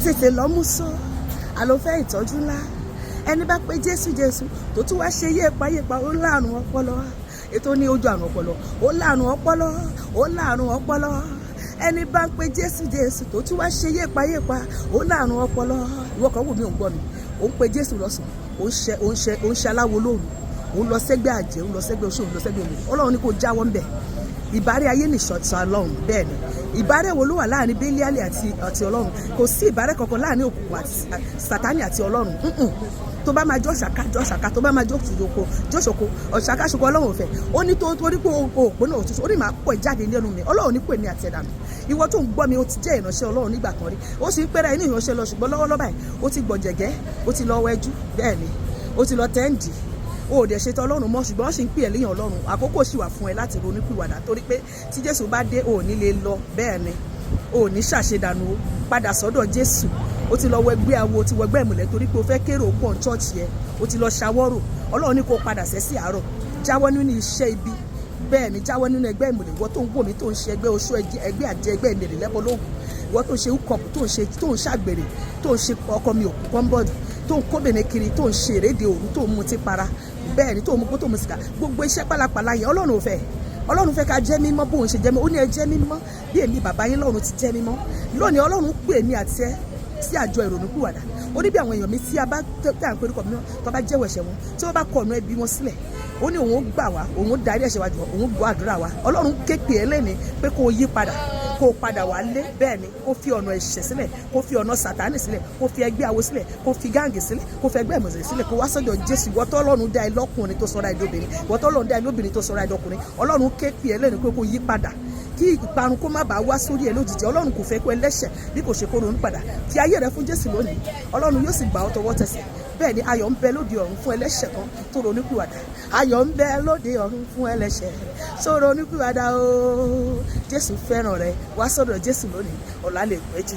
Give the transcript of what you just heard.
Tètè lọ mú sọ àlọ́ fẹ́ ìtọ́jú ńlá. Ẹni bá pé Jésù Jésù tó tún wá ṣe yéèpa yéèpa, ó láàrùn ọpọlọ. Ètò ní ojú àrùn ọpọlọ, ó láàrùn ọpọlọ, ó láàrùn ọpọlọ. Ẹni bá ń pe Jésù Jésù tó tún wá ṣe yéèpa yéèpa, ó láàrùn ọpọlọ. Ìwọ kan wù mí, ò ń gbọ́ mi. Ò ń pe Jésù lọ́sàn-án, ò ń ṣe, ò ń ṣe, ò ń ṣe aláwo lóru, ò ń lọ sẹ́gbẹ́ àjẹ́, ò ń lọ sẹ́gbẹ́ oṣù, ò ń lọ sẹ́gbẹ́ omi. Ọlọ́run ní kó jáwọ́ ń bẹ̀. Ìbárẹ́ ayé nìṣọ̀tàn Ọlọ́run. Bẹ́ẹ̀ ni, ìbárẹ́ wo ló wà láàrin Bẹ́líálì àti Ọlọ́run? Kò sí ìbárẹ́ kankan láàrin òkùnkùn àti Sátánì àti Ọlọ́run. Tó bá máa jọ́ ṣàká, jọ́ ṣàká. Tó bá máa jọ́ ṣòkò, jọ́ ṣòkò. Ọ̀ṣàká ṣòkò, Ọlọ́run ò fẹ́. Ó ní tó torí pé òpó náà òtútù, ó ní máa pọ̀ jáde lẹ́nu mi. Ọlọ́run ní pè mí àti ẹ̀dá mi. Ìwọ tó ń gbọ́ mi, ó ti jẹ́ ìránṣẹ́ Ọlọ́run nígbà kan rí, ó sì ń pẹ́ra inú ìránṣẹ́ lọ, ṣùgbọ́n lọ́wọ́lọ́wọ́ báyìí, ó ti gbọ̀jẹ̀gẹ́, ó ti lọ wẹ́jú. Bẹ́ẹ̀ ni, ó ti lọ tẹ́ǹdì, o ò dẹ̀ ṣetán Ọlọ́run mọ́, ṣùgbọ́n wọ́n sì ń pè ẹ́ léyàn Ọlọ́run. Àkókò sì wà fún ẹ láti ronúpìwàdà, torí pé tí Jésù bá dé, o ò ní lè lọ. Bẹ́ẹ̀ ni, o ò ní ṣàṣedànù o. Padà sọ́dọ̀ Jésù. O ti lọ wọ ẹgbẹ́ awo, o ti wọ ẹgbẹ́ ìmùlẹ̀ torí pé o fẹ́ kérò pọ̀ ní church yẹn, o ti lọ ṣàwọ́rò. Ọlọ́run ní kó padà sẹ́sì àárọ̀, jáwọ́ nínú iṣẹ́ ibi. Bẹ́ẹ̀ ni, jáwọ́ nínú ẹgbẹ́ ìmùlẹ̀. Ìwọ tó ń wò mí, tó ń ṣe ẹgbẹ́ oṣó, ẹgbẹ́ àjẹ́, ẹgbẹ́ ìmèrè lẹ́bọ̀ lóògùn, ìwọ tó ń ṣe hookup, tó ń ṣe, tó ń ṣàgbèrè, tó ń ṣe ọkọ mi òkú kọ́ńbọ̀dù, tó ń kóbìnrin kiri, tó ń ṣe èrédè òru, tó ń mutí para, bẹ́ẹ̀ ni, tó ń mú kó tó ń mu sìgá, gbogbo iṣẹ́ pálapàla yẹn, Ọlọ́run ò fẹ́. Ọlọ́run fẹ́ ká jẹ́ mímọ́ bóun ṣe jẹ́ mímọ́. Ó ní ẹ jẹ́ mímọ́ bí èmi bàbá yín lọ́run ti jẹ́ mímọ́. Lónìí, Ọlọ́run pè mí àti ẹ sí àjọ ìrònúpìwàdà. Ó ní bí àwọn èèyàn mi tí a bá tẹ́ à ń pè orúkọ mi, tó bá jẹ́wọ́ ẹ̀ṣẹ̀ wọn, tí wọ́n bá kọ ọ̀nà ẹbí wọn sílẹ̀, ó ní òun ó gbà wá, òun ó darí ẹ̀ṣẹ̀ wa jù, òun ó gbọ́ àdúrà wa. Ọlọ́run ké pè é lẹ́ni pé kó o yí padà, kó o padà wá lé. Bẹ́ẹ̀ ni, kó fi ọ̀nà ẹ̀ṣẹ̀ sílẹ̀, kó fi ọ̀nà Sàtánì sílẹ̀, kó fi ẹgbẹ́ awo sílẹ̀, kó fi gang sílẹ̀, kó fi ẹgbẹ́ ìmọ̀sẹ̀ sílẹ̀, kó wá sọ́dọ̀ Jésù. Ìwọ tó Ọlọ́run dá ẹ lọ́kùnrin tó sọra ẹ dóbìnrin, ìwọ tó Ọlọ́run dá ẹ lóbìnrin tó sọra ẹ dọkùnrin, Ọlọ́run ké pè é lẹ́ni pé kó yí padà, kí ìparun kó má bàa wá sórí ẹ lójijì. Ọlọ́run kò fẹ́ kó ẹlẹ́ṣẹ̀ bí kò ṣe kó ronú padà. Fi ayé rẹ fún Jésù lónìí, Ọlọ́run yóò sì gbà ọ́ tọwọ́ tẹsẹ̀. Bẹ́ẹ̀ ni, ayọ̀ ń bẹ lóde ọ̀run fún ẹlẹ́ṣẹ̀ kan tó ronúpìwàdà. Ayọ̀ ń bẹ lóde ọ̀run fún ẹlẹ́ṣẹ̀ tó ronúpìwàdà o. Jésù fẹ́ràn rẹ. Wá sọ́dọ̀ Jésù lónìí, ọ̀la lè pẹ́ jù.